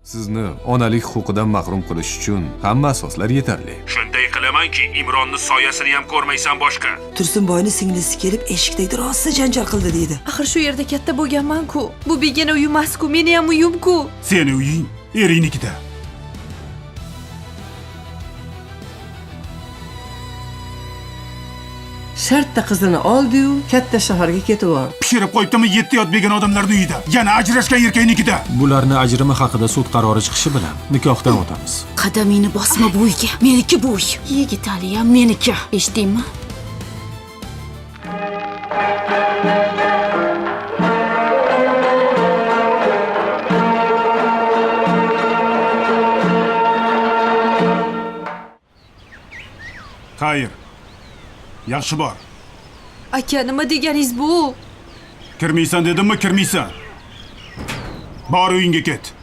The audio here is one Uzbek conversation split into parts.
Sizni onalik huquqidan mahrum qilish uchun hamma asoslar yetarli. Shunday qilamanki, Imronni soyasini ham ko'rmaysan boshqa. Tursunboyni singlisi kelib eshikdagi rosa janjal qildi deydi. Axir shu yerda katta bo'lganman-ku. Bu begona uy emas-ku, meni ham uyim-ku. Seni uying eringnikida. Shartta qizini oldi-yu, katta shaharga ketib yubordi. Pishirib qo'yibdimi 7 yot begona odamlarning uyida. Yana ajrashgan erkaknikida. Bularni ajrimi haqida sud qarori chiqishi bilan nikohdan o'tamiz. Qadamingni bosma bu uyga. Meniki bu uy. Yigitali ham meniki. Eshitdingmi? Xayr. Yaxshi bor. Aka, nima deganingiz bu? Kirmaysan dedimmi, kirmaysan. Bor uyingga ket.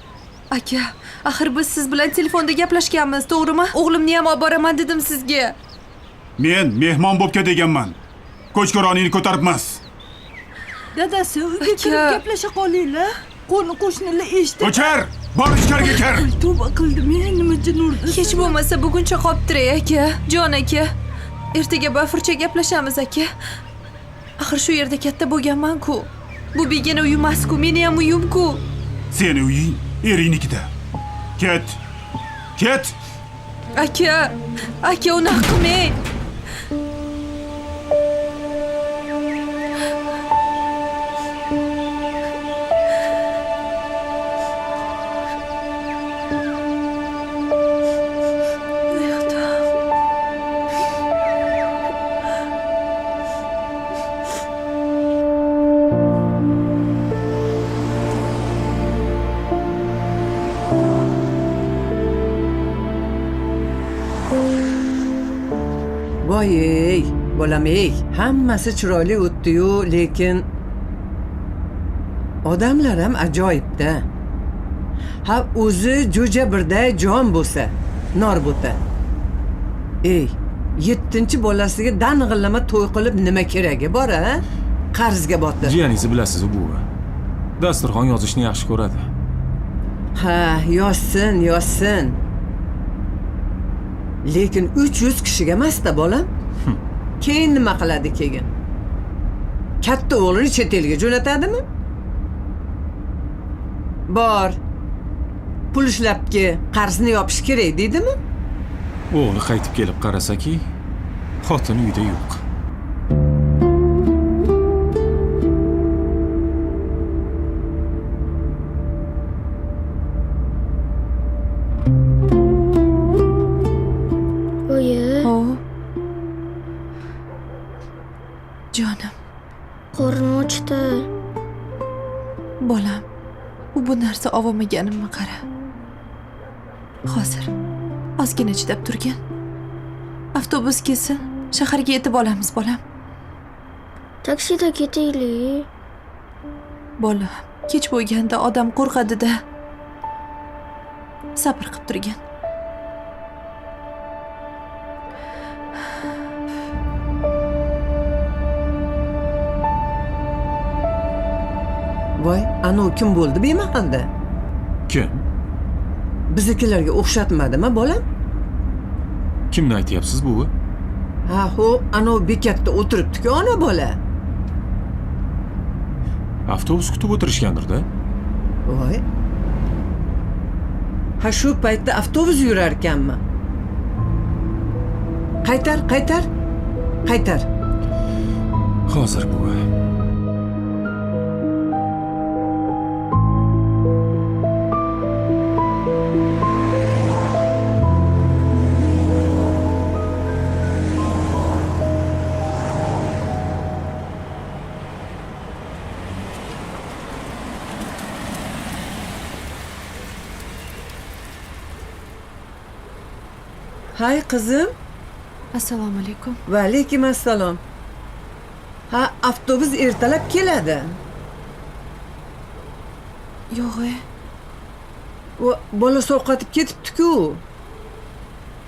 Aka, axir biz siz bilan telefonda gaplashganmiz, to'g'rimi? O'g'limni ham olib boraman dedim sizga. Men mehmon bo'p ket deganman. Ko'chko'roningni ko'taribmas. Dadasi, uyga Aka. kirib gaplasha qolinglar. Qo'ni qo'shnilar eshitib. O'chir! Bor ichkariga kir. Tavba qildim, men nima jin urdi? Hech bo'lmasa buguncha qolib turay aka. Jon aka. Ertaga bafurcha gaplashamiz aka. Axir shu yerda katta bo'lganman-ku. Bu begona uy emas-ku, meni ham uyim-ku. Seni uying eringnikida. Ket. Ket. Aka, aka unaqa qilmang. Ey Xudo. Voy ey, bolam ey, hammasi chiroyli o'tdi-yu, lekin odamlar ham ajoyib-da. Ha, o'zi jo'ja birday jon bo'lsa, nor bo'ta. Ey, 7-bolasiga dang'illama to'y qilib nima keragi bor a? Qarzga botdi. Jiyaningizni bilasiz buvi. Dasturxon yozishni yaxshi ko'radi. Ha, yozsin, yozsin. Lekin 300 kishiga emas-da, bolam. Keyin nima qiladi keyin? Katta o'g'lini chet elga jo'natadimi? Bor. Pul ishlabki, qarzni yopish kerak deydimi? O'g'li qaytib kelib qarasaki, xotin uyda yo'q. Oyi, O. Jonim, qornim ochdi. bolam. U bu narsa olmaganimni qara. Hozir ozgina chidab turgin. Avtobus kelsin, shaharga yetib olamiz, bolam. Taksida ketaylik. Bolam, kech bo'lganda odam qo'rqadi-da. Sabr qilib turgin. Voy, anov kim bo'ldi bemahalda? Kim? Biznikilarga o'xshatmadimi, bolam? Kimni aytyapsiz buvi? Ha, ho, anov bekatda o'tiribdi-ku ona bola. Avtobus kutib o'tirishgandir-da. Voy. Ha, shu paytda avtobus yurar ekanmi? Qaytar, qaytar. Qaytar. Hozir buvi. Hay qizim. Assalomu alaykum. Va alaykum assalom. Ha, avtobus ertalab keladi. Yo'q, e. Va bola sovqotib ketibdi-ku.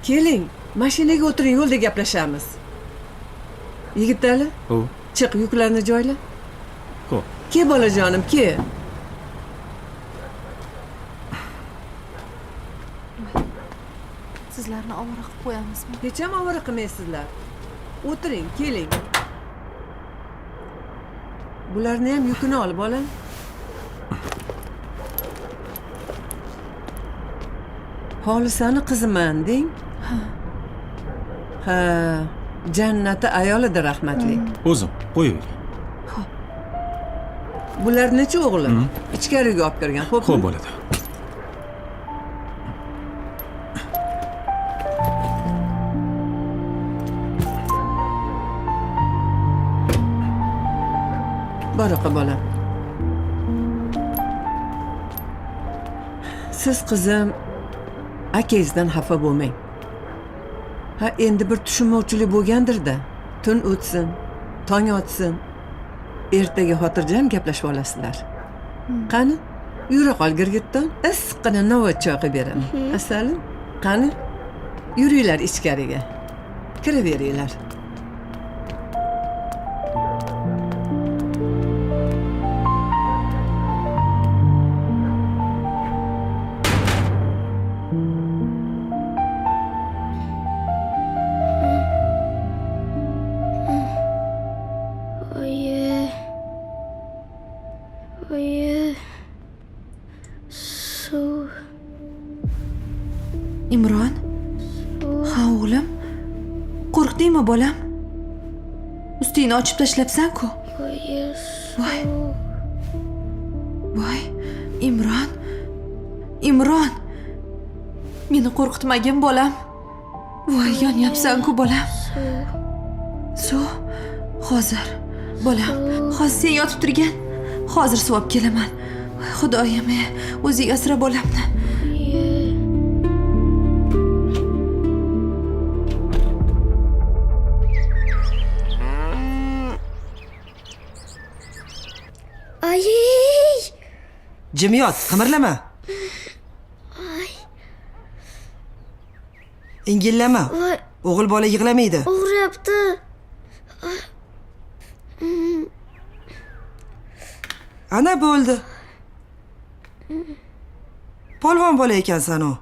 Keling, mashinaga o'tiring, yo'lda gaplashamiz. Yigitali, O, chiq, yuklarni joyla. Xo'p. Ke bolajonim, ke. Sizlarni ovora qilib qo'yamizmi? Hech ham ovora qilmaysizlar. O'tiring, keling. Bularni ham yukini ol, bolam. Xolisani qiziman deng. Ha, jannati ayolida rahmatli. O'zim qo'yavering. Bular necha o'g'lim? Ichkariga olib kirgan, xo'pmi? Xo'p bo'ladi. Baraka bolam. Siz qizim akangizdan xafa bo'lmang. Ha, endi bir tushunmovchilik bo'lgandir-da. Tun o'tsin, tong otsin. Ertaga xotirjam gaplashib olasizlar. Qani, yura qol girgitton. Issiqqina novot choy qilib beraman. Asalim, qani, yuringlar ichkariga. Kiraveringlar. Oyi. Oyi. Suv. Imron? Ha, o'g'lim. Qo'rqdingmi, bolam? Ustingni ochib tashlabsan-ku. Oyi. Voy. Voy, Imron. Imron. Meni qo'rqitmagin, bolam. Voy, yonyapsan-ku, bolam. Suv. Hozir, bolam. Hozir sen yotib turgin. Hozir suv olib kelaman. Xudoyim, o'zing asra bolamni. Ay! Jim yot, qimirlama. Ay! Ingillama. Voy, O'g'il bola yig'lamaydi. og'riyapti. Ana bo'ldi. Polvon bola ekansan u.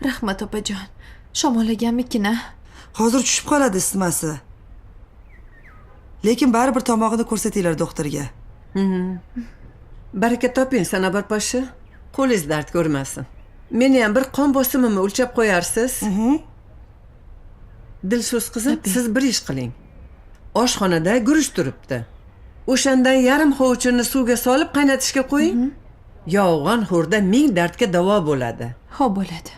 Rahmat opajon. Shamollaganmikin-a? Hozir tushib qoladi isitmasi. Lekin baribir tomog'ini ko'rsatinglar doktorga. Baraka toping, Sanobar poshsha. Qo'lingiz dard ko'rmasin. Meni ham bir qon bosimimni o'lchab qo'yarsiz. Dilso'z qizim, siz bir ish qiling. Oshxonada guruch turibdi. O'shandan yarim hovuchini suvga solib qaynatishga qo'ying. Yog'on ho'rda ming dardga davo bo'ladi. Xo'p bo'ladi.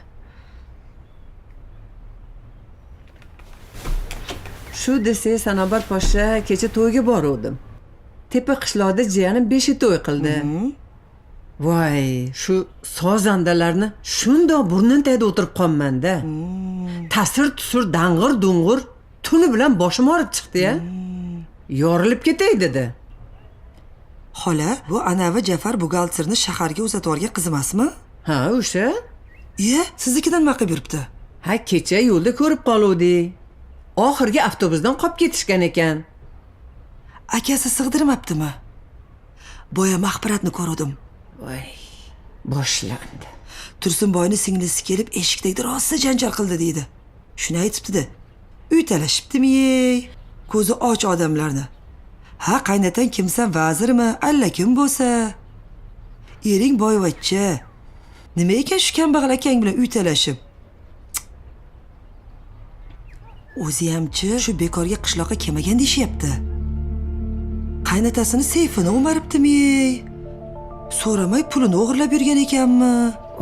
Shu desangiz, Sanobar poshsha, kecha to'yga boruvdim. Tepa qishloqda jiyanim 5 to'y qildi. Voy, shu sozandalarni shundoq burnini tagida o'tirib qolman-da. Tasir tusur dang'ir dung'ur tuni bilan boshim og'rib chiqdi-ya. Yorilib ketay dedi. Xola, bu anavi Jafar buxgalterni shaharga uzatib yuborgan qiz emasmi? Ha, o'sha. Iye, siznikidan nima qilib yuribdi? Ha, kecha yo'lda ko'rib qoluvdik. Oxirgi avtobusdan qolib ketishgan ekan. Akasi sig'dirmabdimi? Boya maxfiratni ko'rdim. Voy, boshlandi. Tursunboyni singlisi kelib eshikdagi rosa janjal qildi deydi. Shuni aytibdi-da. Uy talashibdimi? Ko'zi och odamlarni. Ha, qaynatang kimsan, vazirmi, alla kim bo'lsa. Ering boyvachcha. Nima ekan shu kambag'al akang bilan uy talashib? O'ziyamchi shu bekorga qishloqqa kelmagan deyishyapti. Qaynatasini seyfini o'maribdimi? So'ramay pulini o'g'irlab yurgan ekanmi?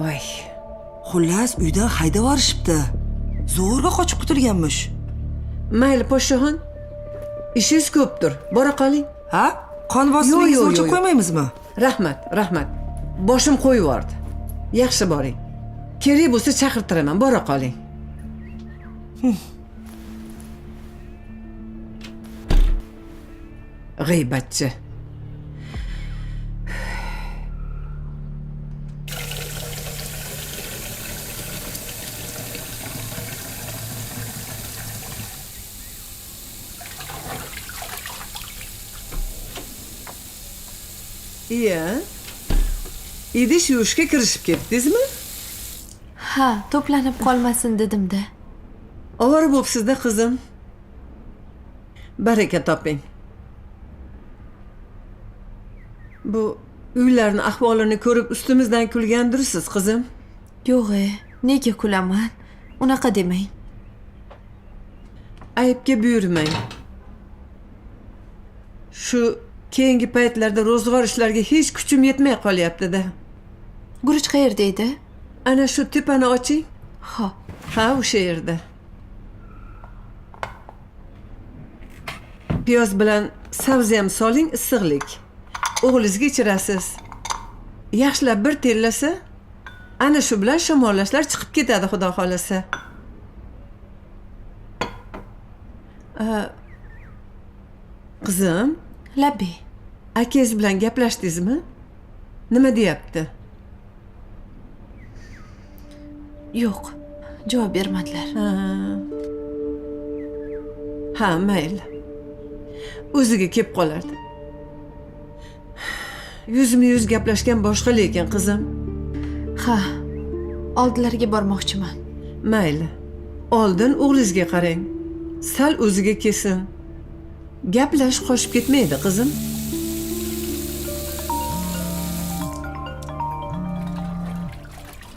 Voy. Xullas, uydan haydab yuborishibdi. Zo'rg'a qochib qutulganmish. Mayli, poshshaxon. Ishingiz ko'pdir. Bora qoling. Ha? Qon bosimingizni o'lchab qo'ymaymizmi? Rahmat, rahmat. Boshim qo'yib yubordi. Yaxshi boring. Kerak bo'lsa chaqirtiraman. Bora qoling. G'iybatchi. Iya. Idish yuvishga kirishib ketdingizmi? Ha, to'planib qolmasin dedim-da. Ovora bo'psiz-da qizim. Baraka toping. Bu uylarning ahvolini ko'rib ustimizdan kulgandirsiz qizim. Yo'q, nega kulaman? Unaqa demang. Aybga buyurmang. Shu keyingi paytlarda ro'zg'or ishlarga hech kuchim yetmay qolyapti-da. Guruch qayerda edi? Ana shu tepani oching. Xo'p. Ha, o'sha yerda. Piyoz bilan sabzi ham soling, issiqlik. O'g'lingizga ichirasiz. Yaxshilab bir terlasa, ana shu bilan shamollashlar chiqib ketadi, xudo xolasa. Qizim, Labbay. Akangiz bilan gaplashdingizmi? Nima deyapti? Yo'q, javob bermadilar. Ha, mayli. O'ziga kelib qolardi. Yuzma-yuz gaplashgan boshqa lekin qizim. Ha, oldilariga bormoqchiman. Mayli. Oldin o'g'lingizga qarang. Sal o'ziga kelsin. Gaplash qochib ketmaydi qizim.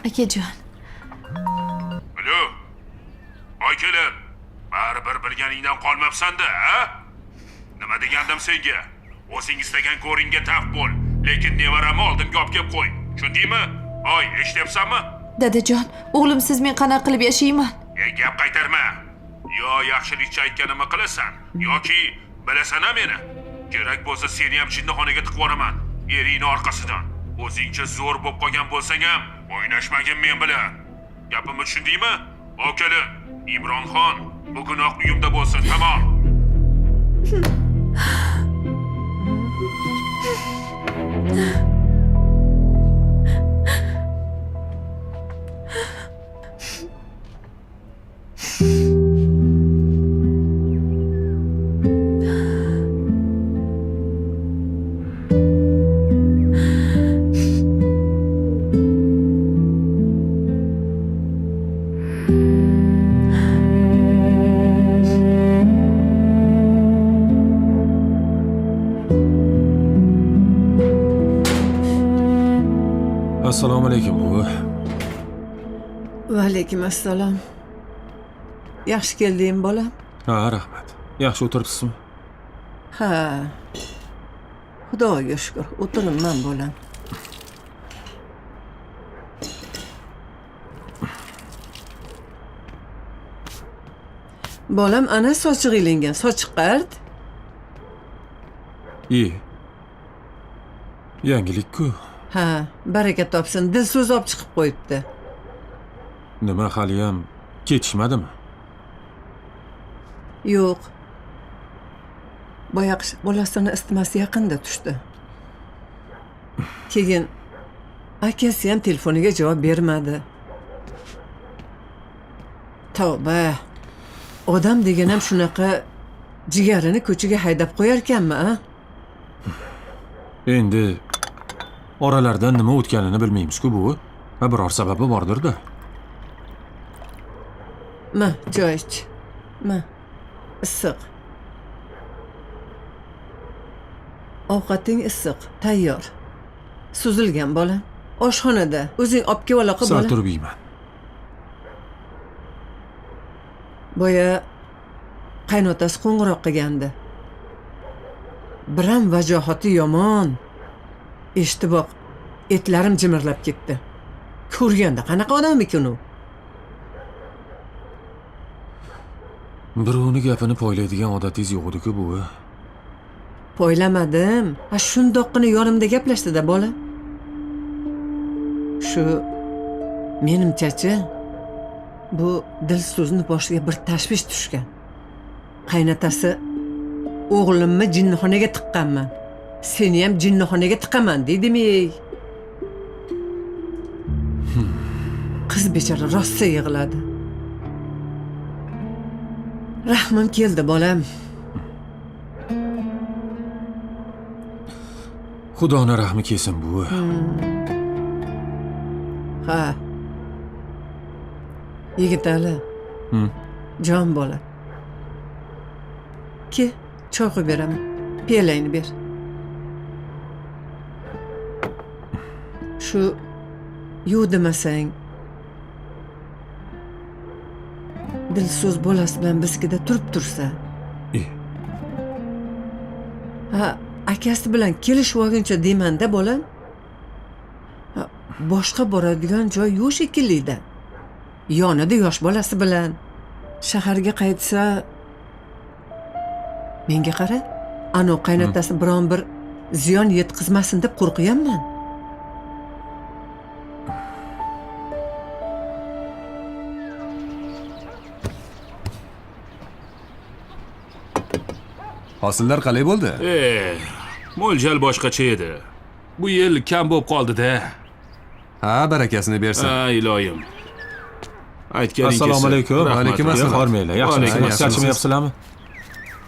Akajon. Alo. Oy kelin. Baribir bilganingdan qolmabsan-da, ha? Nima degandim senga? O'zing istagan ko'ringga taf bo'l, lekin nevaramni oldimga olib kelib qo'y. Tushundingmi? Oy, eshityapsanmi? Dadajon, o'g'limsiz men qanaqa qilib yashayman? Gap qaytarma. Yo yaxshilikcha aytganimni qilasan, yoki bilasan-a meni. Kerak bo'lsa seni ham jinnixonaga tiqib yuboraman. Eringni orqasidan. O'zingcha zo'r bo'lib qolgan bo'lsang ham o'ynashmagin men bilan. Gapimni tushundingmi? Okelin, Imronxon bugunoq uyimda bo'lsin, tamom. Assalomu alaykum buvi. Va alaykum assalom. Yaxshi keldingmi bolam? Ha, rahmat. Yaxshi o'tiribsizmi? Ha. Xudoga shukr, o'tiribman bolam. Bolam ana sochiq ilingan, sochiq qart. Yangilik-ku. Ha, baraka topsin, Dilso'z olib chiqib qo'yibdi. Nima, haliyam ketishmadimi? Yo'q. Boyaqish bolasini isitmasi yaqinda tushdi. Keyin akasi ham telefoniga javob bermadi. Tavba. Odam degan ham shunaqa jigarini ko'chaga haydab qo'yarkanmi, a? Endi oralardan nima o'tganini bilmaymiz-ku bu. Ha, biror sababi bordir-da. Ma, choy ich. Ma. Issiq. Ovqating issiq, tayyor. Suzilgan bola. Oshxonada o'zing olib kelib ola qil bola. Sal turib yeyman. Boya qaynotasi qo'ng'iroq qilgandi. Biram vajohati yomon. Eshitiboq, etlarim jimirlab ketdi. Ko'rganda qanaqa odam ekan u? Birovni gapini poylaydigan odatingiz yo'q edi-ku buvi. Poylamadim. Ha, shundoqqina yonimda gaplashdi-da bola. Shu menimchachi bu Dilso'zni boshiga bir tashvish tushgan. Qaynotasi o'g'limni jinnixonaga tiqqanman. Seni ham jinnixonaga tiqaman deydimi? Qiz bechora rosa yig'ladi. Rahmim keldi bolam. Xudoni rahmi kelsin buvi. Ha. Yigitali. Jon bola. Ke, choy qo'yib beraman. Piyolangni ber. Shu yo'q demasang, Dilso'z bolasi bilan biznikida turib tursa. Ha, akasi bilan kelishib olguncha deyman-da bolam. Boshqa boradigan joy yo'q shekilli-da. Yonida yosh bolasi bilan shaharga qaytsa, menga qara, ano qaynotasi biron bir ziyon yetkazmasin deb qo'rqyapman. Hosillar qalay bo'ldi? Mo'ljal boshqacha edi. Bu yil kam bo'lib qoldi-da. Ha, barakasini bersin. Ha, iloyim. Aytganing kelsin. Assalomu alaykum. Va alaykum assalom. Hormanglar, yaxshimisiz? Charchamayapsizlarmi?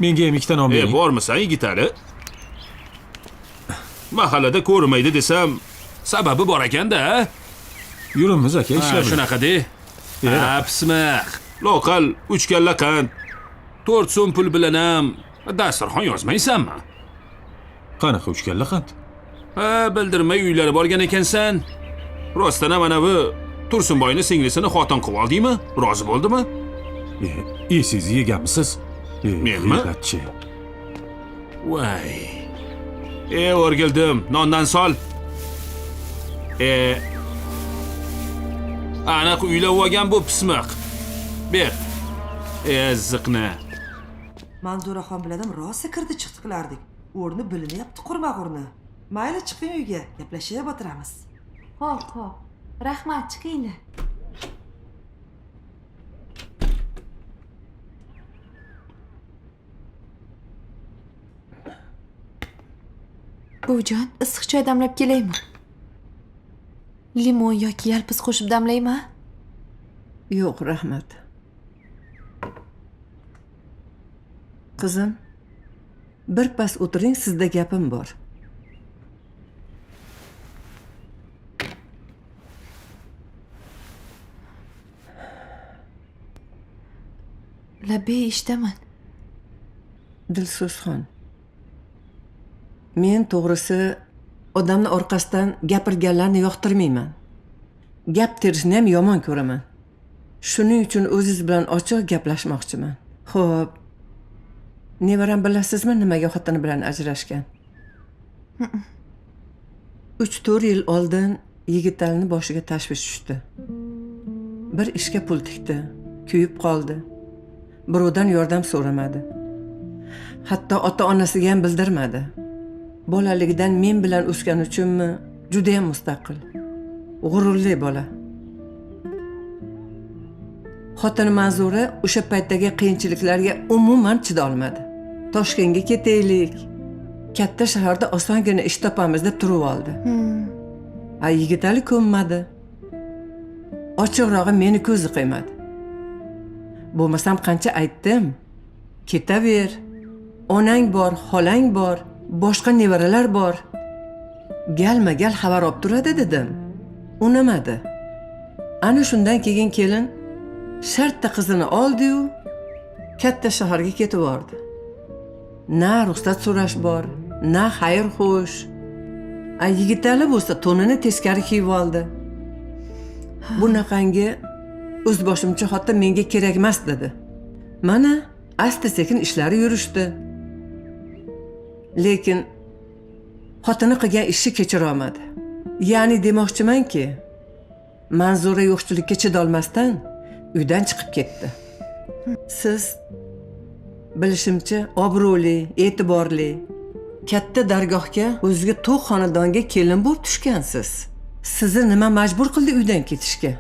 Menga ham ikkita non bering. Bormisan Yigitali? Mahallada ko'rinmaydi desam, sababi bor ekan-da. Yurimiz aka, ishlab. Shunaqa de. Ha, pismiq. Loqal 3 kalla qand, 4 so'm pul bilan ham dasturxon yozmaysanmi? Qanaqa 3 kalla qand? Ha, bildirmay uylari borgan ekansan. Rostdan ham ana bu Tursunboyni singlisini xotin qilib oldingmi? Rozi bo'ldimi? Siz yeganmisiz? Menmi? Voy. O'rgildim, nondan sol. Aniq uylab olgan bu pismiq. Ber. Ziqni. Manzuraxon bilan rosa kirdi chiqdi qilardik. O'rni bilinyapti qurmag'urni. Mayli chiqing uyga, gaplashib o'tiramiz. Xo'p, xo'p. Rahmat, chiqinglar. Buvijon, issiq choy damlab kelaymi? Limon yoki yalpiz qo'shib damlaymi? Yo'q, rahmat. Qizim, bir pas o'tiring, sizda gapim bor. Labbay, eshitaman. Dilso'zxon, men to'g'risi odamni orqasidan gapirganlarni yoqtirmayman. Gap terishni ham yomon ko'raman. Shuning uchun o'zingiz bilan ochiq gaplashmoqchiman. Xo'p, nevaram bilasizmi nimaga xotini bilan ajrashgan? 3-4 yil oldin Yigitalining boshiga tashvish tushdi. Bir ishga pul tikdi, kuyib qoldi. Birovdan yordam so'ramadi. Hatto ota-onasiga ham bildirmadi. Bolaligidan men bilan o'sgani uchunmi, juda ham mustaqil, g'ururli bola. Xotini Manzura o'sha paytdagi qiyinchiliklarga umuman chida olmadi. Toshkentga ketaylik, katta shaharda osongina ish topamiz deb turib oldi. A Yigitali ko'nmadi. Ochiqrog'i meni ko'zi qo'ymadi. Bo'lmasam qancha aytdim, ketaver. Onang bor, xolang bor, boshqa nevaralar bor. Galma-gal xabar olib turadi dedim. Unamadi. Ana shundan keyin kelin shartta qizini oldi-yu, katta shaharga ketib bordi. Na ruxsat so'rash bor, na xayr xo'sh. A Yigitali bo'lsa to'nini teskari kiyib oldi. Bunaqangi o'z boshimcha xotin menga kerak emas dedi. Mana asta-sekin ishlari yurishdi. Lekin xotini qilgan ishni kechira olmadi. Ya'ni demoqchimanki, Manzura yo'qchilikka chidolmasdan uydan chiqib ketdi. Siz bilishimcha obro'li, e'tiborli, katta dargohga, o'ziga to'q xonadonga kelin bo'lib tushgansiz. Sizni nima majbur qildi uydan ketishga?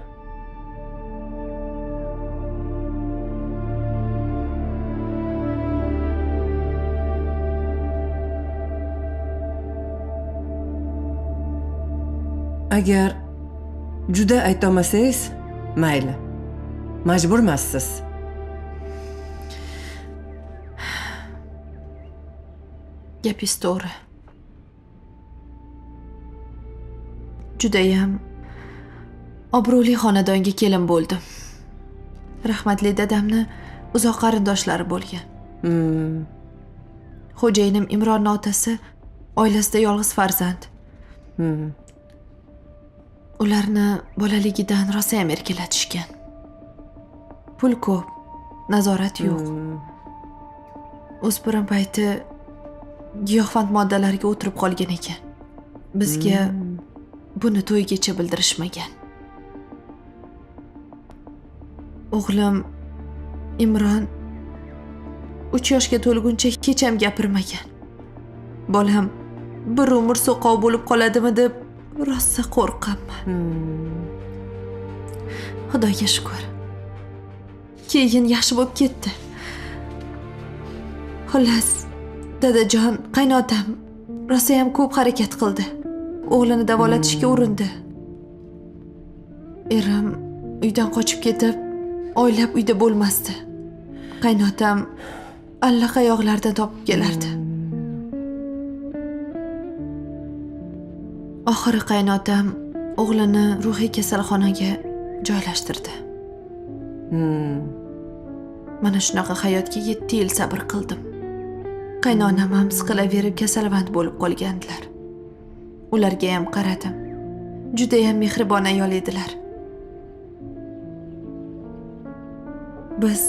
Agar juda aytolmasangiz, mayli. Majbur emassiz. Gapingiz to'g'ri. Judayam obro'li xonadonga kelin bo'ldim. Rahmatli dadamni uzoq qarindoshlari bo'lgan. Xo'jayinim Imronni otasi oilasida yolg'iz farzand. Ularni bolaligidan rosayam erkalatishgan. Pul ko'p, nazorat yo'q. O'spirin payti giyohvand moddalarga o'tirib qolgan ekan. Bizga buni to'ygacha bildirishmagan. O'g'lim Imron 3 yoshga to'lguncha hech ham gapirmagan. Bolam bir umr so'qov bo'lib qoladimi deb rosa qo'rqaman. Xudoga shukr. Keyin yaxshi bo'lib ketdi. Xullas, dadajon, qaynotam rosayam ko'p harakat qildi. O'g'lini davolatishga urindi. Erim uydan qochib ketib, oylab uyda bo'lmasdi. Qaynotam allaqayoqlardan topib kelardi. Oxiri qaynotam o'g'lini ruhiy kasalxonaga joylashtirdi. Mana shunaqa hayotga 7 yil sabr qildim. Qaynonam ham siqilaverib kasalvand bo'lib qolgandilar. Ularga ham qaradim. Juda ham mehribon ayol edilar. Biz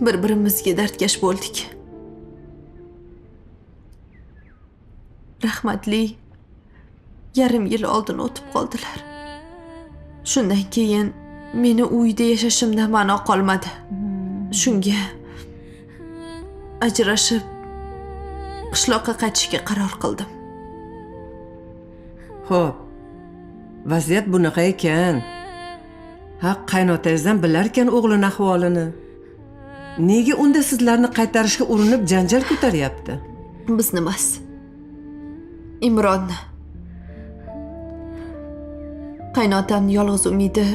bir-birimizga dardkash bo'ldik. Rahmatli yarim yil oldin o'tib qoldilar. Shundan keyin meni uyda yashashimdan ma'no qolmadi. Shunga ajrashib qishloqqa qaytishga qaror qildim. Xo'p, vaziyat bunaqa ekan. Ha, qaynotangizdan bilarkan o'g'lini ahvolini. Nega unda sizlarni qaytarishga urinib janjal ko'taryapti? Bizni emas, Imronni. Qaynotamning yolg'iz umidi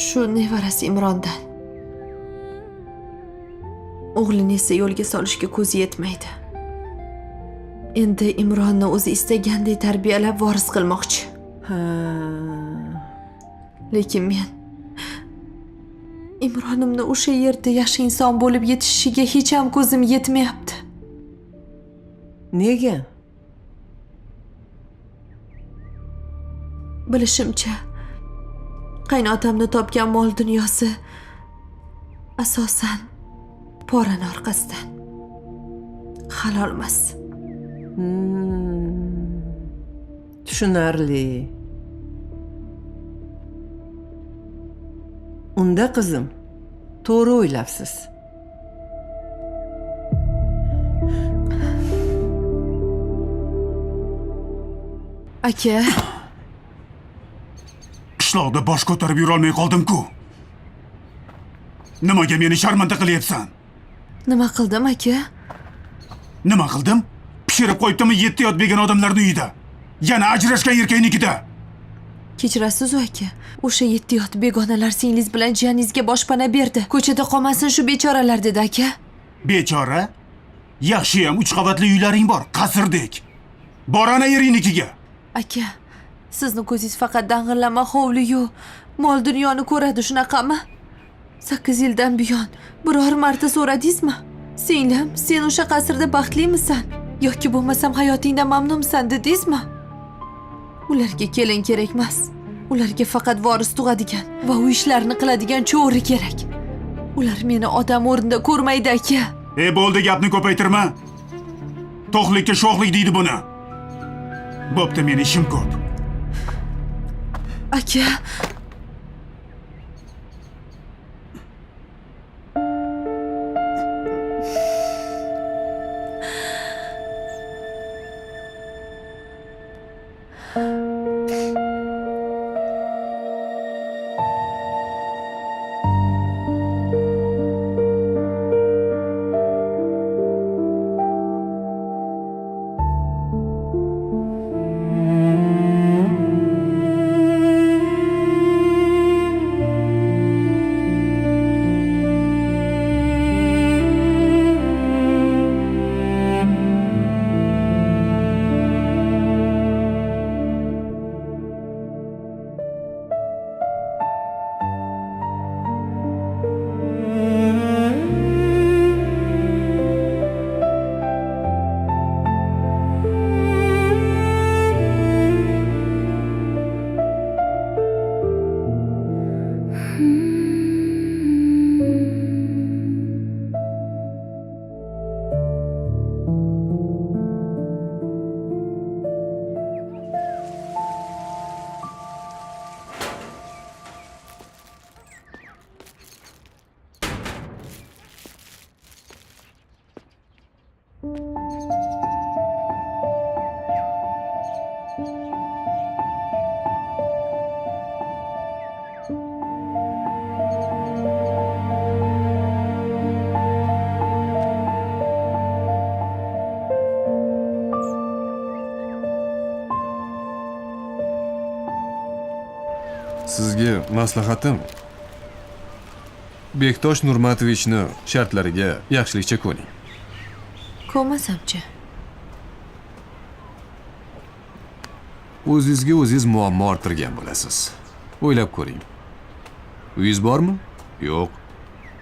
shu nevarasi Imrondan. O'g'lini esa yo'lga solishga ko'zi yetmaydi. Endi Imronni o'zi istagandek tarbiyalab voris qilmoqchi. Ha. Lekin men Imronimni o'sha yerda yaxshi inson bo'lib yetishishiga hech ham ko'zim yetmayapti. Nega? Bilishimcha, qaynotamni topgan mol dunyosi asosan porani orqasidan. Halol emas. Tushunarli. Unda qizim, to'g'ri o'ylabsiz. Aka, qishloqda bosh ko'tarib yurolmay qoldim-ku. Nimaga meni sharmanda qilyapsan? Nima qildim, aka? Nima qildim? Pishirib qo'yibdimi 7 yot began odamlarning uyida. Yana ajrashgan erkaknikida. Kechirasiz, aka. O'sha 7 yot begonalar singlingiz bilan jiyaningizga boshpana berdi. Ko'chada qolmasin shu bechoralar dedi, aka. Bechora? Yaxshi ham 3 qavatli uylaring bor, qasrdek. Bor ana eringnikiga. Aka, sizni ko'zingiz faqat dang'illama hovli-yu mol dunyoni ko'radi, shunaqami? 8 yildan buyon biror marta so'radingizmi? Singlim, sen o'sha qasrda baxtlimisan yoki bo'lmasam hayotingdan mamnunsan dedingizmi? Ularga kelin kerak emas. Ularga faqat voris tug'adigan va uy ishlarini qiladigan cho'ri kerak. Ular meni odam o'rnida ko'rmaydi, aka. Bo'ldi, gapni ko'paytirma. To'qlikka sho'xlik deydi buni. Bo'pti, meni ishim ko'p. Aka, Sizga maslahatim, Bektosh Nurmatovichni shartlariga yaxshilikcha ko'ning. Ko'nmasamchi? O'zingizga o'zingiz muammo orttirgan bo'lasiz. O'ylab ko'ring. Uyingiz bormi? Yo'q.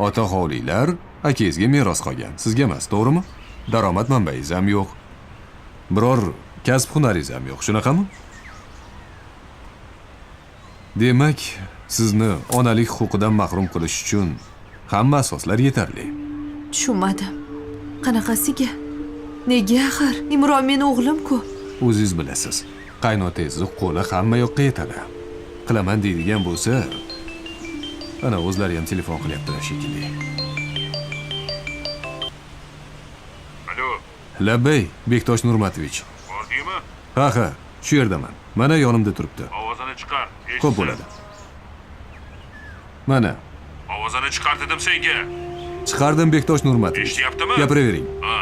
Ota hovlilar akangizga meros qolgan, sizga emas, to'g'rimi? Daromad manbangiz ham yo'q. Biror kasb hunaringiz ham yo'q, shunaqami? Demak, sizni onalik huquqidan mahrum qilish uchun hamma asoslar yetarli. Tushunmadim. Qanaqasiga? Nega axir? Imron meni o'g'lim-ku. O'zingiz bilasiz. Qaynotangizni qo'li hamma yoqqa yetadi. Qilaman deydigan bo'lsa, ana o'zlari ham telefon qilyaptilar shekilli. Alo. Labbay, Bektosh Nurmatovich. Bordingmi? Ha, ha, shu yerdaman. Mana yonimda turibdi. Ovozini chiqar. Ko'p bo'ladi. Mana. Ovozini chiqar dedim senga. Chiqardim Bektosh Nurmatovich. Eshityaptimi? Gapiravering. Ha,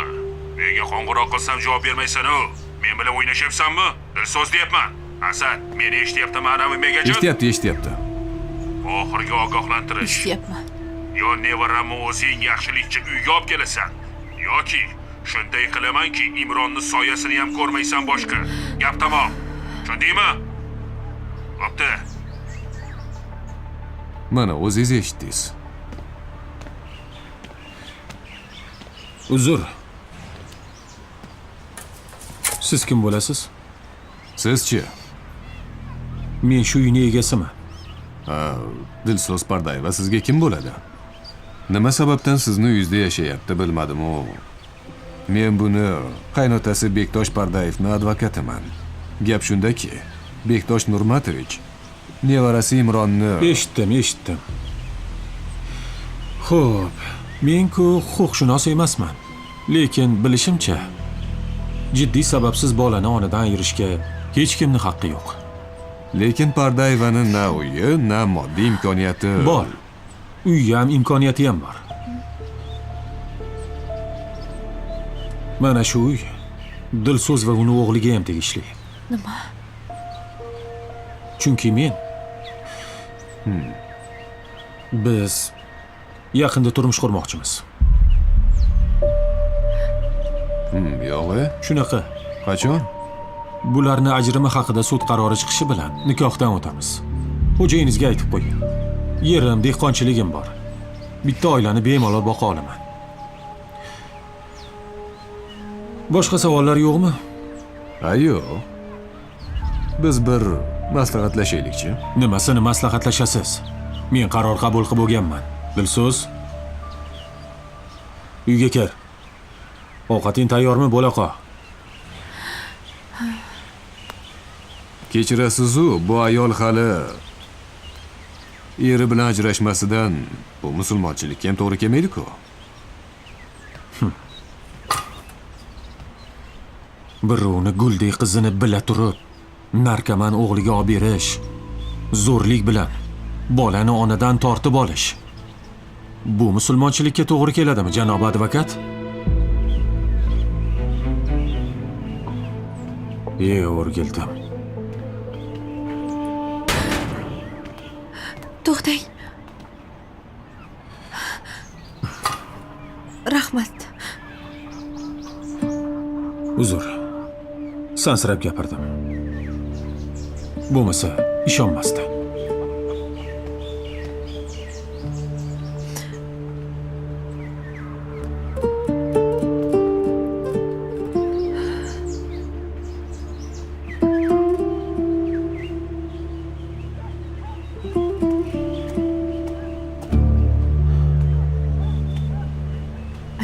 menga qo'ng'iroq qilsam javob bermaysan-u. Men bilan o'ynashyapsanmi? Dilso'z deyapman. Asad, meni eshityaptimi anavi megajon? Eshityapti, eshityapti. Oxirgi ogohlantirish. Eshityapman. Yo nevaramni o'zing yaxshilikcha uyga olib kelasan, yoki shunday qilamanki, Imronni soyasini ham ko'rmaysan boshqa. Gap tamom. Tushundingmi? Bo'pti. Mana o'zingiz eshitdingiz. Uzr. Siz kim bo'lasiz? Sizchi? Men shu uyning egasiman. Ha, Dilso'z Pardayeva sizga kim bo'ladi? Nima sababdan sizni uyingizda yashayapti bilmadim-u. Men buni qaynotasi Bektosh Pardayevning advokatiman. Gap shundaki, Bektosh Nurmatovich nevarasi Imronni Eshitdim, eshitdim. Xo'p, men-ku huquqshunos emasman. Lekin bilishimcha, jiddiy sababsiz bolani onadan ayirishga hech kimning haqqi yo'q. Lekin Pardayevani na uyi, na moddiy imkoniyati bor. Uyi ham, imkoniyati ham bor. Mana shu uy Dilso'z va uni o'g'liga ham tegishli. Nima? Chunki men biz yaqinda turmush qurmoqchimiz. Yo'g'i? Shunaqa. Qachon? Bularni ajrimi haqida sud qarori chiqishi bilan nikohdan o'tamiz. Xo'jayiningizga aytib qo'ying. Yerim, dehqonchiligim bor. Bitta oilani bemalol boqa olaman. Boshqa savollar yo'qmi? Ha, yo'q. Biz bir maslahatlashaylikchi. Nimasini maslahatlashasiz? Men qaror qabul qilib bo'lganman. Dilso'z, uyga kir. Ovqating tayyormi, bo'la qol. Kechirasiz-u, bu ayol hali eri bilan ajrashmasidan bu musulmonchilikka ham to'g'ri kelmaydi-ku. Birovni guldek qizini bila turib, narkoman o'g'liga olib berish, zo'rlik bilan bolani onadan tortib olish. Bu musulmonchilikka to'g'ri keladimi, janob advokat? O'rgildim. To'xtang. Rahmat. Uzr. Sansirab gapirdim. Bo'lmasa ishonmasdi.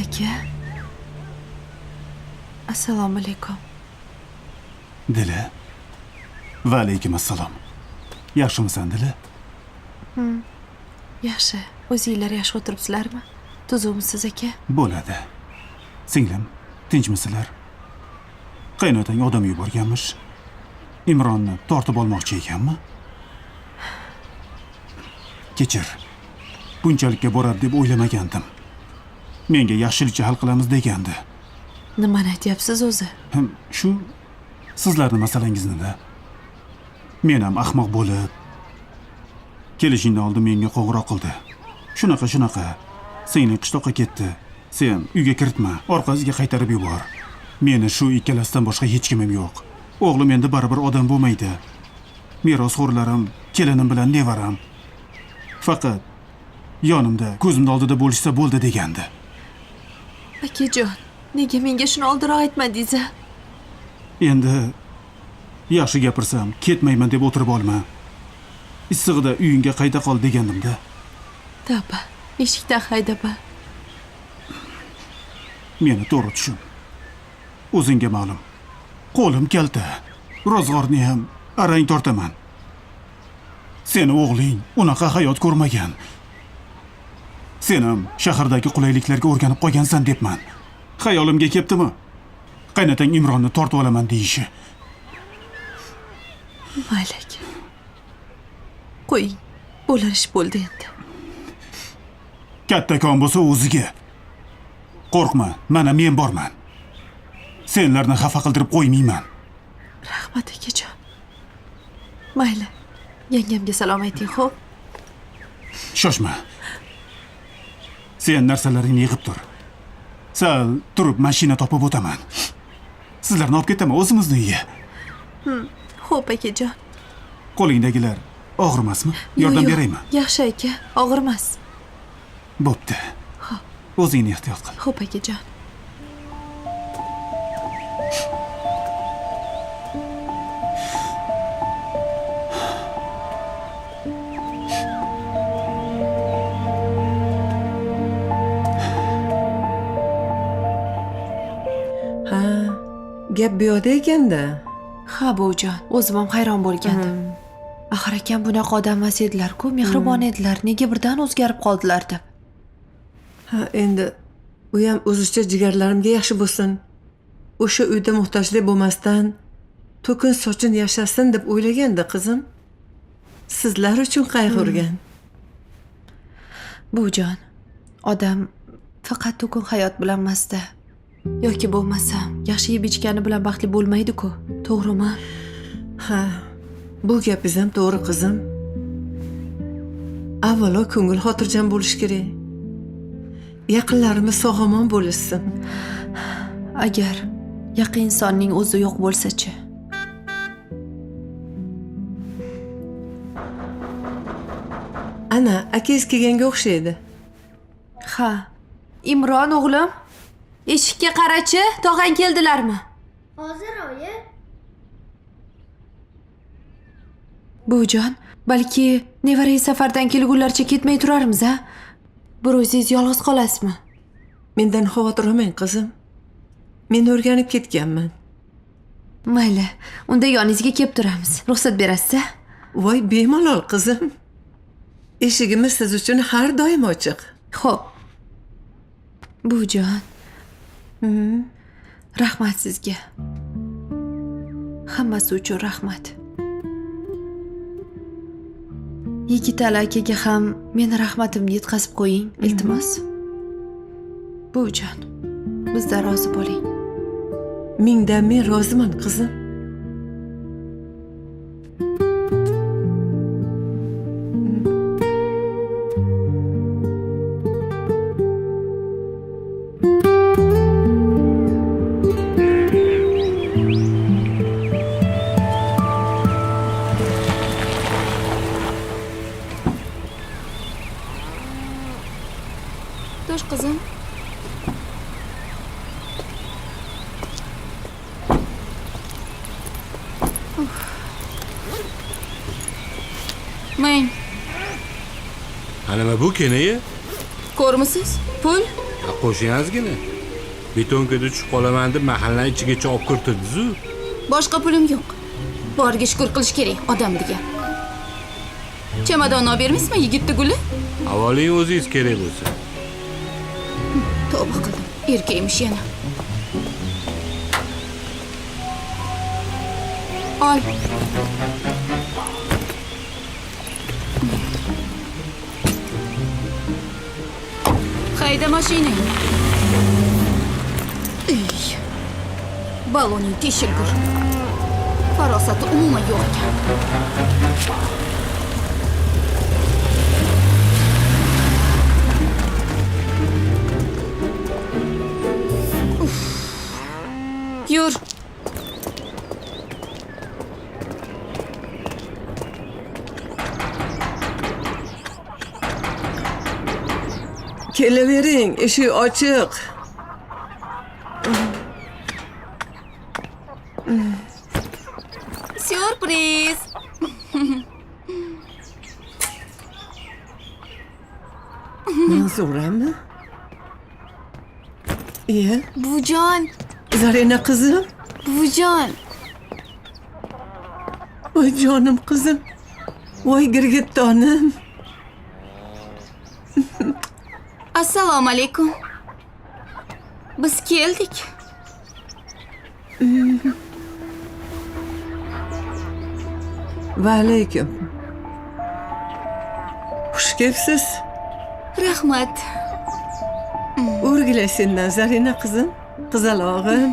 Aka. Assalomu alaykum. Dili. Va alaykum assalom. Yaxshimisan, Dili? Yaxshi. O'zinglar yaxshi o'tiribsizlarmi? Tuzukmisiz, aka? Bo'ladi. Singlim, tinchmisizlar? Qaynotang odam yuborganmish. Imronni tortib olmoqchi ekanmi? Kechir. Bunchalikka boradi deb o'ylamagandim. Menga yaxshilikcha hal qilamiz degandi. Nimani aytyapsiz o'zi? Shu sizlarning masalangizni-da. Men ham ahmoq bo'lib, Kelishingdan oldin menga qo'ng'iroq qildi. Shunaqa shunaqa. Singling qishloqqa ketdi. Sen uyga kiritma, orqasiga qaytarib yubor. Meni shu ikkalasidan boshqa hech kimim yo'q. O'g'lim endi baribir odam bo'lmaydi. Merosxo'rlarim, kelinim bilan nevaram. Faqat yonimda, ko'zimning oldida bo'lishsa bo'ldi degandi. Akajon, nega menga shuni oldinroq aytmadingiz? Endi yaxshi gapirsam, ketmayman deb o'tirib olma. Issig'ida uyingga qayta qol degandimda. Tavba, eshikdan haydaba. Meni to'g'ri tushun. O'zingga ma'lum. Qo'lim kalta. Ro'zg'orni ham arang tortaman. Seni o'g'ling unaqa hayot ko'rmagan. Sen ham shahardagi qulayliklarga o'rganib qolgansan debman. Xayolimga kelibdimi? Qaynotang Imronni tortib olaman deyishi. Mayli aka. Qo'ying, bo'lar ish bo'ldi endi. Kattakon bo'lsa o'ziga. Qo'rqma, mana men borman. Senlarni xafa qildirib qo'ymayman. Rahmat akajon. Mayli, yangamga salom ayting, xo'p? Shoshma. Sen narsalaringni yig'ib tur. Sal turib mashina topib o'taman. Sizlarni olib ketaman o'zimizni uyga. Xo'p akajon. Qo'lingdagilar og'rimasmi? Yordam beraymi? Yaxshi aka, og'rimas. Bo'pti. O'zingni ehtiyot qil. Xo'p akajon. Ha, gap bu yoqda ekanda. Ha, buvijon, o'zim ham hayron bo'lgandim. Axir akam bunaqa odam emas edilar-ku, mehribon edilar. Nega birdan o'zgarib qoldilar deb. Ha, endi u ham o'zicha jigarlarimga yaxshi bo'lsin. O'sha uyda muhtojlik bo'lmasdan to'kin sochin yashasin deb o'ylaganda qizim. Sizlar uchun qayg'urgan. Buvijon, odam faqat to'kin hayot bilan emasda. Yoki bo'lmasa, yaxshi yeb ichgani bilan baxtli bo'lmaydi-ku, to'g'rimi? Ha, bu gapingiz ham to'g'ri qizim. Avvalo ko'ngil xotirjam bo'lishi kerak. Yaqinlarimiz sog'-omon bo'lishsin. Agar yaqin insonning o'zi yo'q bo'lsa-chi? Ana, akangiz kelganga o'xshaydi. Ha, Imron o'g'lim, eshikka qarachi, tog'ang keldilarmi? Hozir oyi. Buvijon, balki nevarangiz safardan kelgunlarcha ketmay turarmiz, a? Bir o'zingiz yolg'iz qolasizmi? Mendan xavotir olmang qizim. Men o'rganib ketganman. Mayli, unda yoningizga kelib turamiz. Ruxsat berasiz-a? Voy, bemalol qizim. Eshigimiz siz uchun har doim ochiq. Xo'p. Buvijon. Rahmat sizga. Hammasi uchun rahmat. Yigitali akaga ham meni rahmatimni yetkazib qo'ying, iltimos. Buvijon, bizdan rozi bo'ling. Mingdan men roziman qizim. To'sh qizim. Ming. Nima bu kenayi? Ko'rmisiz? Pul? Qo'shing ozgina. Betonkada tushib qolaman deb mahallani ichigacha olib kirtirdiz-u. Boshqa pulim yo'q. Boriga shukr qilish kerak odam degan. Chamadonni olib bermaysizmi yigitni guli? Avvaling o'zingiz kerak bo'lsa. Tavba qildim. Erkakmish yana. Ol. Hayda mashinangni. Ey. Baloning teshilgur. Farosati umuman yo'q ekan. Yur. Kelavering, eshik ochiq. Syurpriz. Manzurami? Iya. Buvijon. Zarina qizim. Buvijon. Voy jonim qizim. Voy girgittonim. Assalomu alaykum. Biz keldik. Va alaykum. Xush kelibsiz. Rahmat. O'rgilay sendan Zarina qizim, qizalog'im.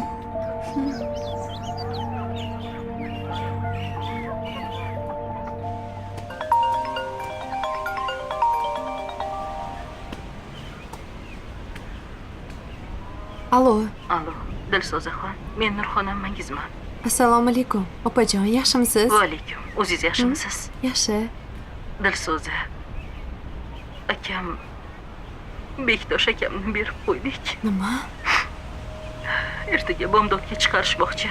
Alo. Alo, Dilso'zaxon, men Nurxon ammangizman. Assalomu alaykum. Opajon, yaxshimisiz? Va alaykum. O'zingiz yaxshimisiz? Yaxshi. Dilso'za. Akam Bektosh akamni berib qo'ydik. Nima? Ertaga bomdodga chiqarishmoqchi.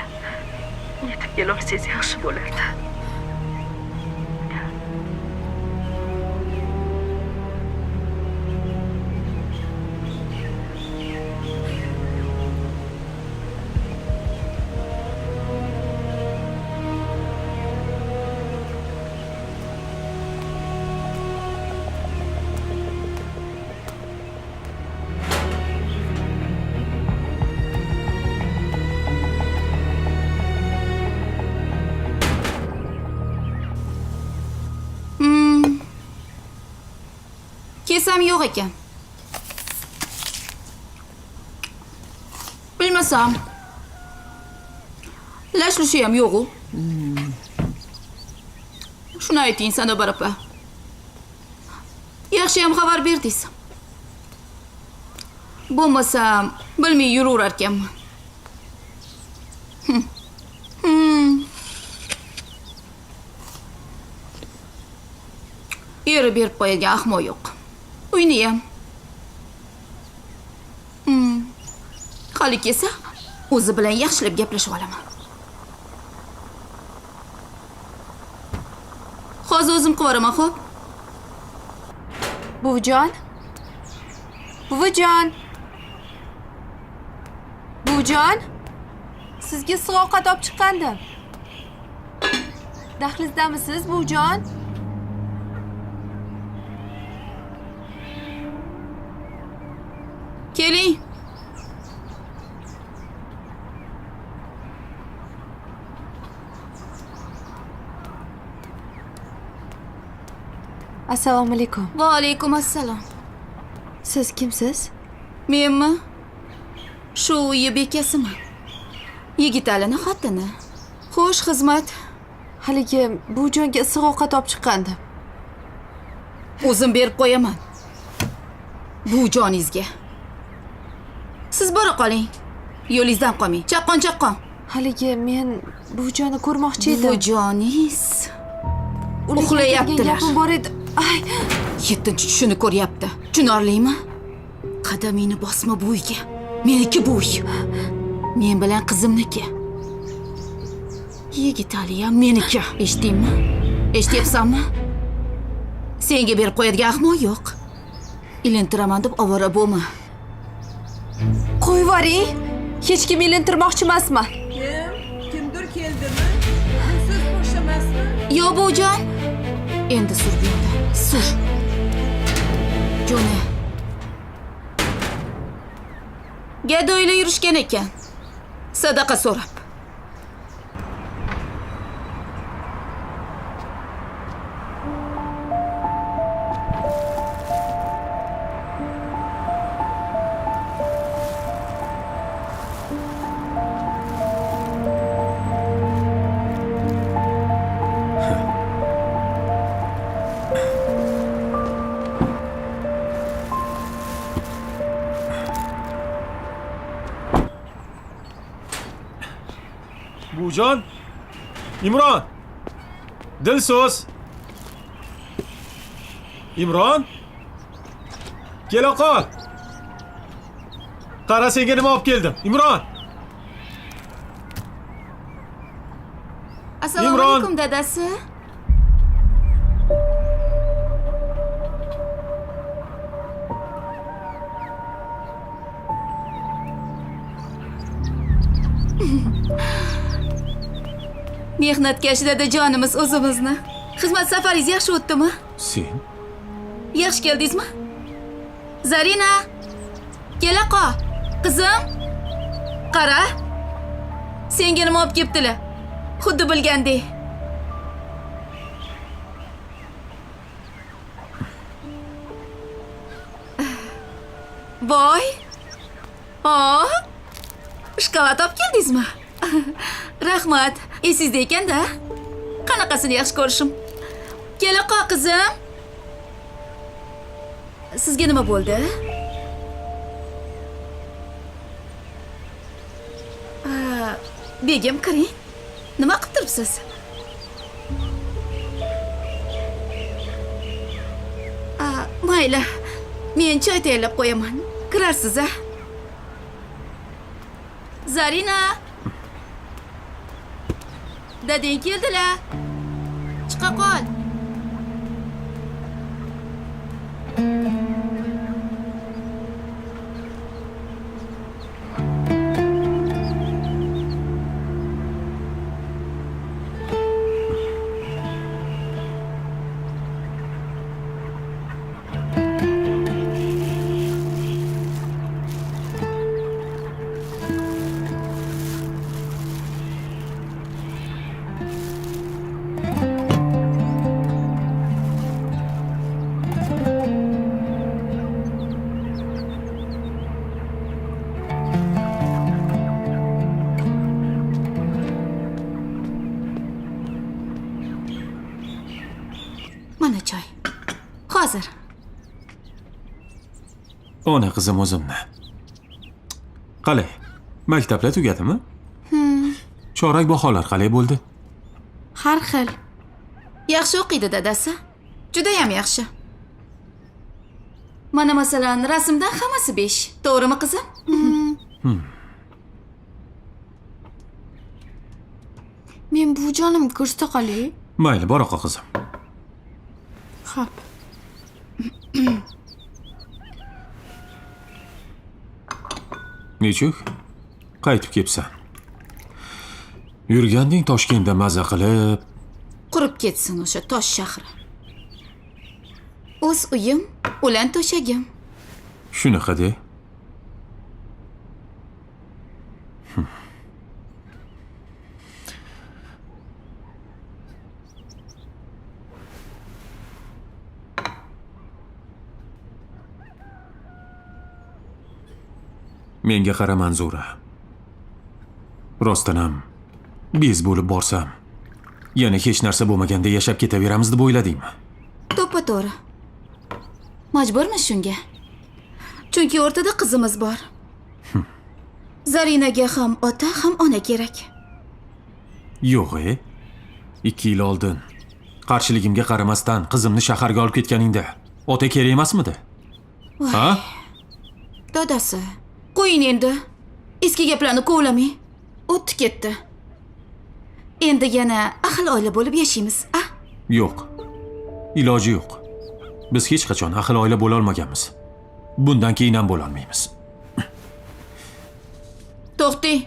Yetib kelolsangiz yaxshi bo'lardi. Kesam yo'q ekan. Bilmasam. Lashlushi ham yo'q-u. Shuni ayting Sanobar opa. Yaxshi ham xabar berdingiz. Bo'lmasam bilmay yuraverar ekanman. Eri berib qo'yadigan ahmoq yo'q. Uyni ham. Hali kelsa, o'zi bilan yaxshilab gaplashib olaman. Hozir o'zim qilib yuboraman, xo'p? Buvijon. Buvijon. Buvijon. Sizga issiq ovqat olib chiqqandim. Dahlizdamisiz, buvijon? Keling. Assalomu alaykum. Va alaykum assalom. Siz kimsiz? Menmi? Shu uyi bekasiman. Yigitalini xotini. Xo'sh, xizmat. Haligi buvijonga issiq ovqat olib chiqqandim. O'zim berib qo'yaman. Buvijoningizga. Siz bora qoling. Yo'lingizdan qolmang. Chaqqon, chaqqon. Haligi men buvijonni ko'rmoqchi edim. Buvijoningiz uxlayaptilar. Gapim bor edi. Ay, 7-tushini ko'ryapti. Tushunarlimi? Qadamingni bosma bu uyga. Meniki bu uy. Men bilan qizimniki. Yigitali ham meniki. Eshitdingmi? Eshityapsanmi? Senga berib qo'yadigan ahmoq yo'q. Ilintiraman deb ovora bo'lma. Qo'yvoring. Hech kim ilintirmoqchi emasman. Kim? Kimdir keldimi? Siz qo'shamasmi? Yo'q, buvijon. Endi sur bu yoqda. Sur. Jo'na. Gadoyla yurishgan ekan. Sadaqa so'rab. Buvijon, Imron, Dilso'z, Imron, kela qol. Qara, senga nima olib keldim. Imron. Assalomu alaykum dadasi. Mehnatkash dadajonimiz o'zimizni. Xizmat safaringiz yaxshi o'tdimi? Sen? Yaxshi keldingizmi? Zarina, kela qol. Qizim, qara. Senga nima olib kelibdilar? Xuddi bilgandek. Voy! O! Shokolad olib keldingizmi? Rahmat. Esingizda ekan-da. Qanaqasini yaxshi ko'rishim. Kela qol, qizim. Sizga nima bo'ldi? Begim, kiring. Nima qilib turibsiz? Mayli. Men choy tayyorlab qo'yaman. Kirarsiz-a? Zarina! Dadang keldilar. Chiqa qol. Mana choy. Hozir. Ona qizim o'zimni. Qalay? Maktablar tugadimi? Chorak baholar qalay bo'ldi? Har xil. Yaxshi o'qiydi dadasi. Juda ham yaxshi. Mana masalan, rasmdan hammasi 5. To'g'rimi qizim? Men buvijonim ko'rsata qolay. Mayli, bora qol qizim. Xo'p. Nechuk? Qaytib kelibsan. Yurganding Toshkentda maza qilib. Qurib ketsin o'sha tosh shahri. O'z uyim, o'lan to'shagim. Shunaqa de. Menga qara Manzura. Rostdan ham bez bo'lib borsam, yana hech narsa bo'lmaganda yashab ketaveramiz deb o'yladingmi? To'ppa-to'g'ri. Majburmiz shunga. Chunki o'rtada qizimiz bor. Zarinaga ham ota, ham ona kerak. Yo'q, 2 yil oldin qarshiligimga qaramasdan qizimni shaharga olib ketganingda ota kerak emasmidi? Ha? Dadasi, qo'ying endi. Eski gaplarni kovlamang. O'tdi ketdi. Endi yana ahil oila bo'lib yashaymiz, a? Yo'q. Iloji yo'q. Biz hech qachon ahil oila bo'la olmaganmiz. Bundan keyin ham bo'la olmaymiz. To'xtang.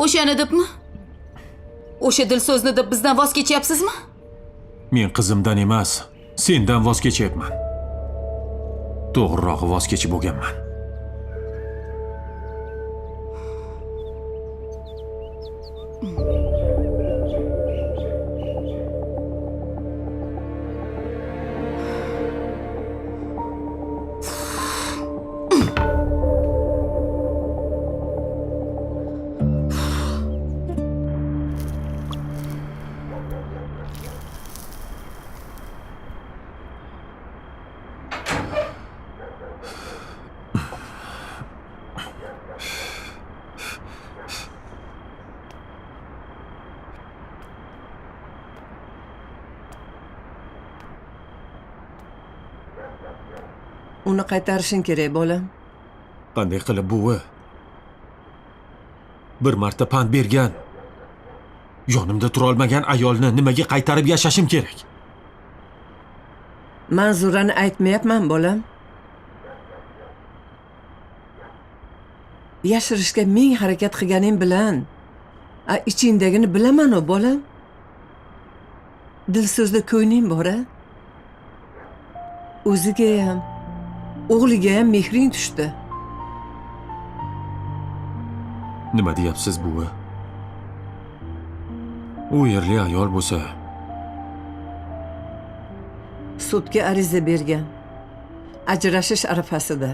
O'shani debmi? O'sha Dilso'zni deb bizdan voz kechyapsizmi? Men qizimdan emas, sendan voz kechyapman. To'g'rirog'i voz kechib bo'lganman. Uni qaytarishing kerak, bolam. Qanday qilib buvi? Bir marta pand bergan, yonimda turolmagan ayolni nimaga qaytarib yashashim kerak? Manzurani aytmayapman, bolam. Yashirishga ming harakat qilganing bilan, ichingdagini bilaman-u, bolam. Dilso'zda ko'ngling bor-a? O'ziga ham, o'g'liga ham mehring tushdi. Nima deyapsiz, buvi? U yerli ayol bo'lsa, sudga ariza bergan. Ajrashish arafasida.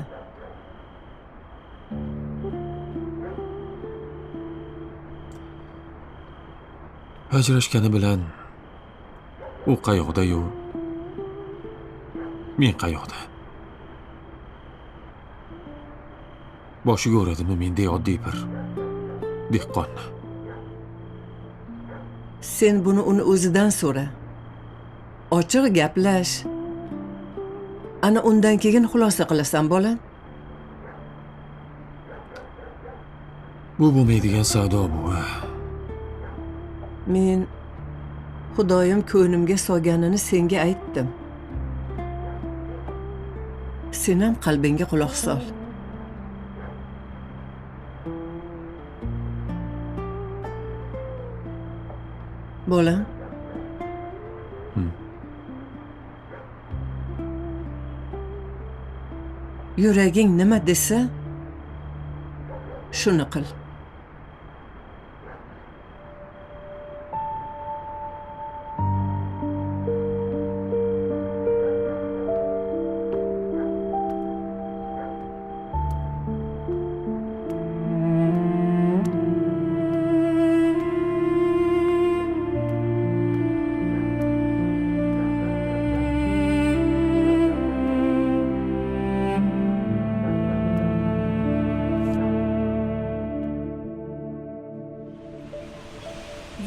Ajrashgani bilan u qayoqda-yu, men qayoqda? Boshiga uradimi menday oddiy bir dehqonni? Sen buni uni o'zidan so'ra. Ochiq gaplash. Ana undan keyin xulosa qilasan, bolam. Bu bo'lmaydigan savdo bu. Men Xudoyim ko'nglimga solganini senga aytdim. Sen ham qalbingga quloq sol. Bolam. Yuraging nima desa, shuni qil.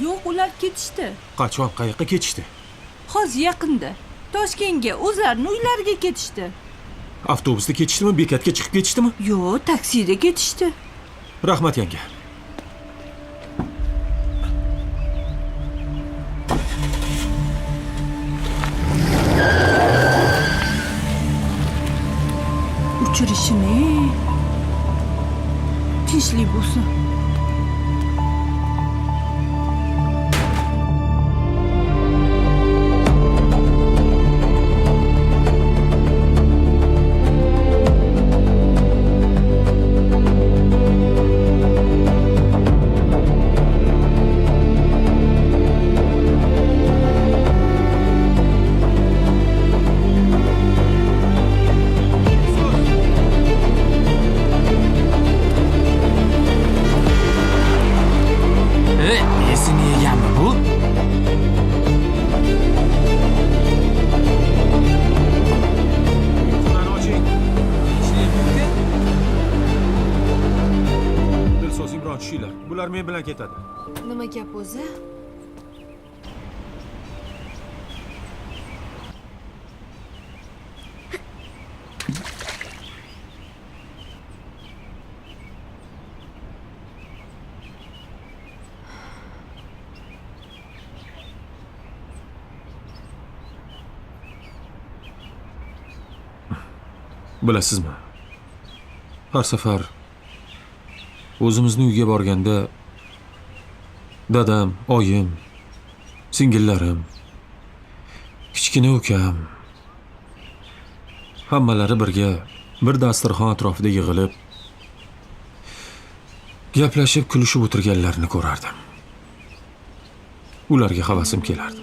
Yo'q, ular ketishdi. Qachon, qayoqqa ketishdi? Hozir yaqinda. Toshkentga, o'zlarining uylariga ketishdi. Avtobusda ketishdimi, bekatga chiqib ketishdimi? Yo'q, taksida ketishdi. Rahmat yanga. Uchirishini tinchlik bo'lsin. Bular men bilan ketadi. Nima gap o'zi? Bilasizmi? Har safar o'zimizni uyga borganda dadam, oyim, singillarim, kichkina ukam hammalari birga bir dasturxon atrofida yig'ilib gaplashib, kulishib o'tirganlarini ko'rardim. Ularga havasim kelardi.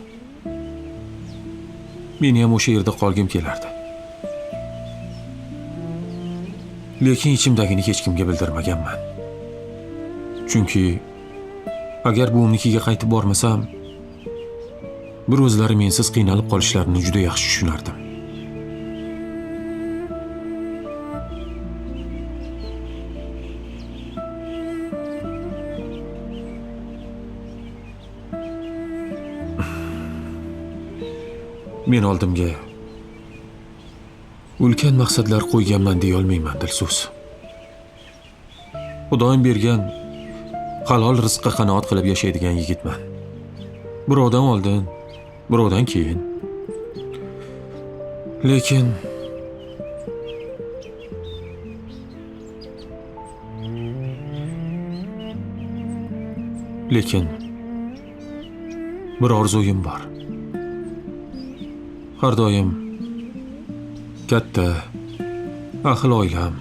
Meni ham o'sha yerda qolgim kelardi. Lekin ichimdagini hech kimga bildirmaganman. Chunki agar buvimnikiga qaytib bormasam, bir o'zlari mensiz qiynalib qolishlarini juda yaxshi tushunardim. Men oldimga Ulkan maqsadlar qo'yganman deya olmayman, Dilso'z. Xudoyim bergan halol rizqqa qanoat qilib yashaydigan yigitman. Birovdan oldin, birovdan keyin. Lekin bir orzuyim bor. Har doim katta ahil oilam,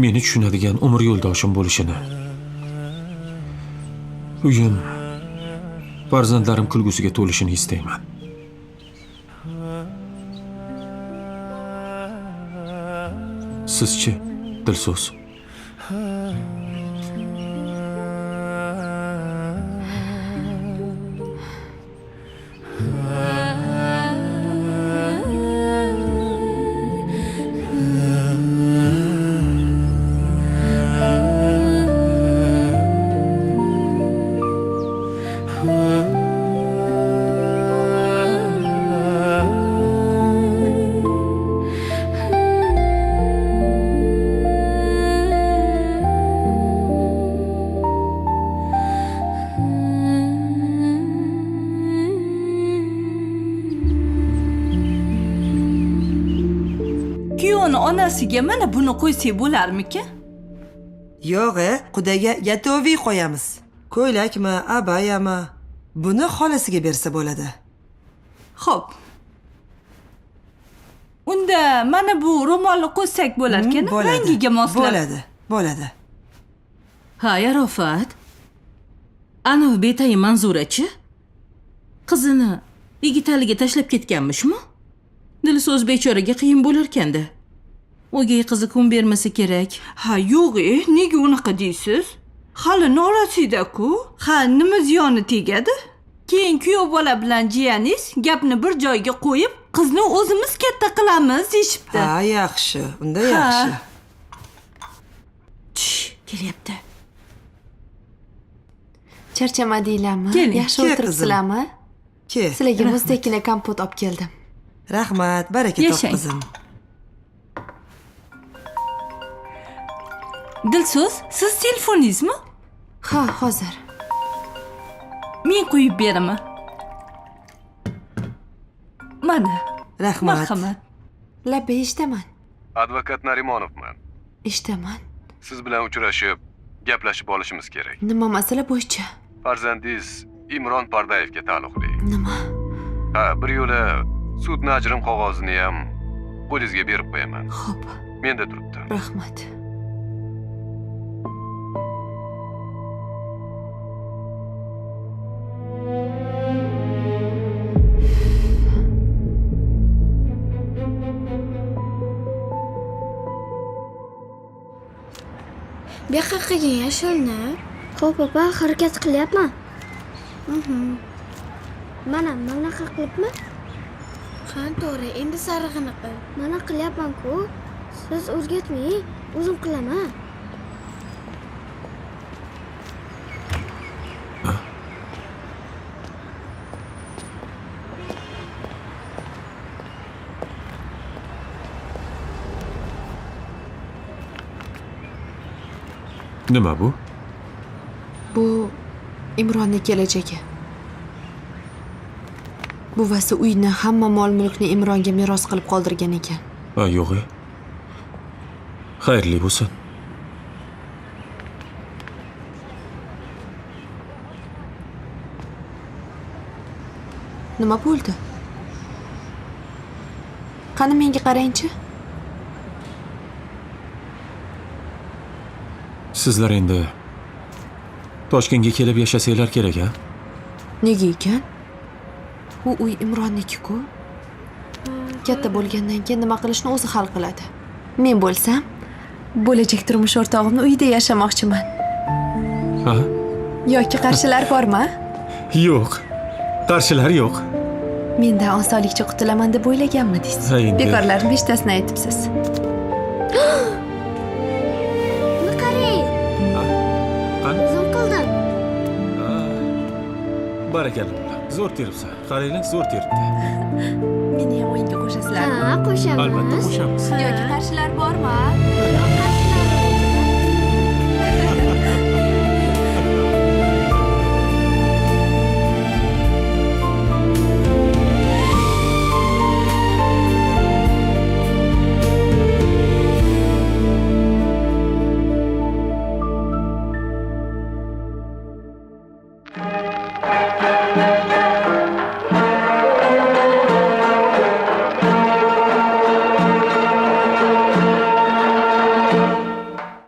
meni tushunadigan umr yo'ldoshim bo'lishini, uyim, farzandlarim kulgusiga to'lishini istayman. Sizchi, Dilso'z? Kuyovni onasiga mana buni qo'ysak bo'larmikan? Yo'q, qudaga gatoviy qo'yamiz. Ko'ylakmi, abayami? Buni xolasiga bersa bo'ladi. Xo'p. Unda mana bu ro'molni qo'ysak bo'larkan, rangiga moslab. Bo'ladi, bo'ladi. Ha, Yarofat. Anavi betayi Manzurachi qizini Yigitaliga tashlab ketganmishmi? Dilso'z bechoraga qiyin bo'larkanda. O'gay qizi kun bermasa kerak. Ha, yo'q, nega unaqa deysiz? Hali norasida-ku. Ha, nima ziyoni tegadi? Keyin kuyov bola bilan jiyaningiz gapni bir joyga qo'yib, qizni o'zimiz katta qilamiz deyishibdi. Ha, yaxshi. Unda yaxshi. Tish, kelyapti. Charchamadinglarmi? Yaxshi o'tiribsizlarmi? Sizlarga muzdekkina kompot olib keldim. Rahmat, baraka top qizim. Dilso'z, siz telefoningizmi? Ha, hozir. Men qo'yib beraman. Mana. Rahmat. Marhamat. Labbay, eshitaman. Advokat Narimonovman. Eshitaman. Siz bilan uchrashib, gaplashib olishimiz kerak. Nima masala bo'yicha? Farzandingiz Imron Pardayevga taalluqli. Nima? Ha, bir yo'la sudni ajrim qog'ozini ham qo'lingizga berib qo'yaman. Xo'p. Menda turibdi. Rahmat. Bu yoqqa qilgin yashilni. Xo'p, opa, harakat qilyapman. Mana bunaqa qilibmi? Ha, to'g'ri. Endi sarig'ini qil. Mana qilyapman-ku. Siz o'rgatmang, o'zim qilaman. Nima bu? Bu Imronning kelajagi. Buvasi uyni, hamma mol-mulkni Imronga meros qilib qoldirgan ekan. Ha, yo'q. Xayrli bo'lsin. Nima bo'ldi? Qani menga qarangchi. Sizlar endi Toshkentga kelib yashasanglar kerak, a? Nega ekan? U uy Imronniki-ku. Katta bo'lgandan keyin nima qilishni o'zi hal qiladi. Men bo'lsam, bo'lajak turmush o'rtog'imni uyida yashamoqchiman. Ha? Yoki qarshilar bormi? Yo'q. Qarshilar yo'q. Mendan osonlikcha qutulaman deb o'ylaganmidingiz? Bekorlarning beshtasini aytibsiz. Buni qarang. O'zim qildim. Barakalla. Zo'r teribsan. Qaranglar, zo'r teribdi. Meni ham o'yinga qo'shasizlarmi? Ha, qo'shamiz. Albatta qo'shamiz. Yoki qarshilar bormi?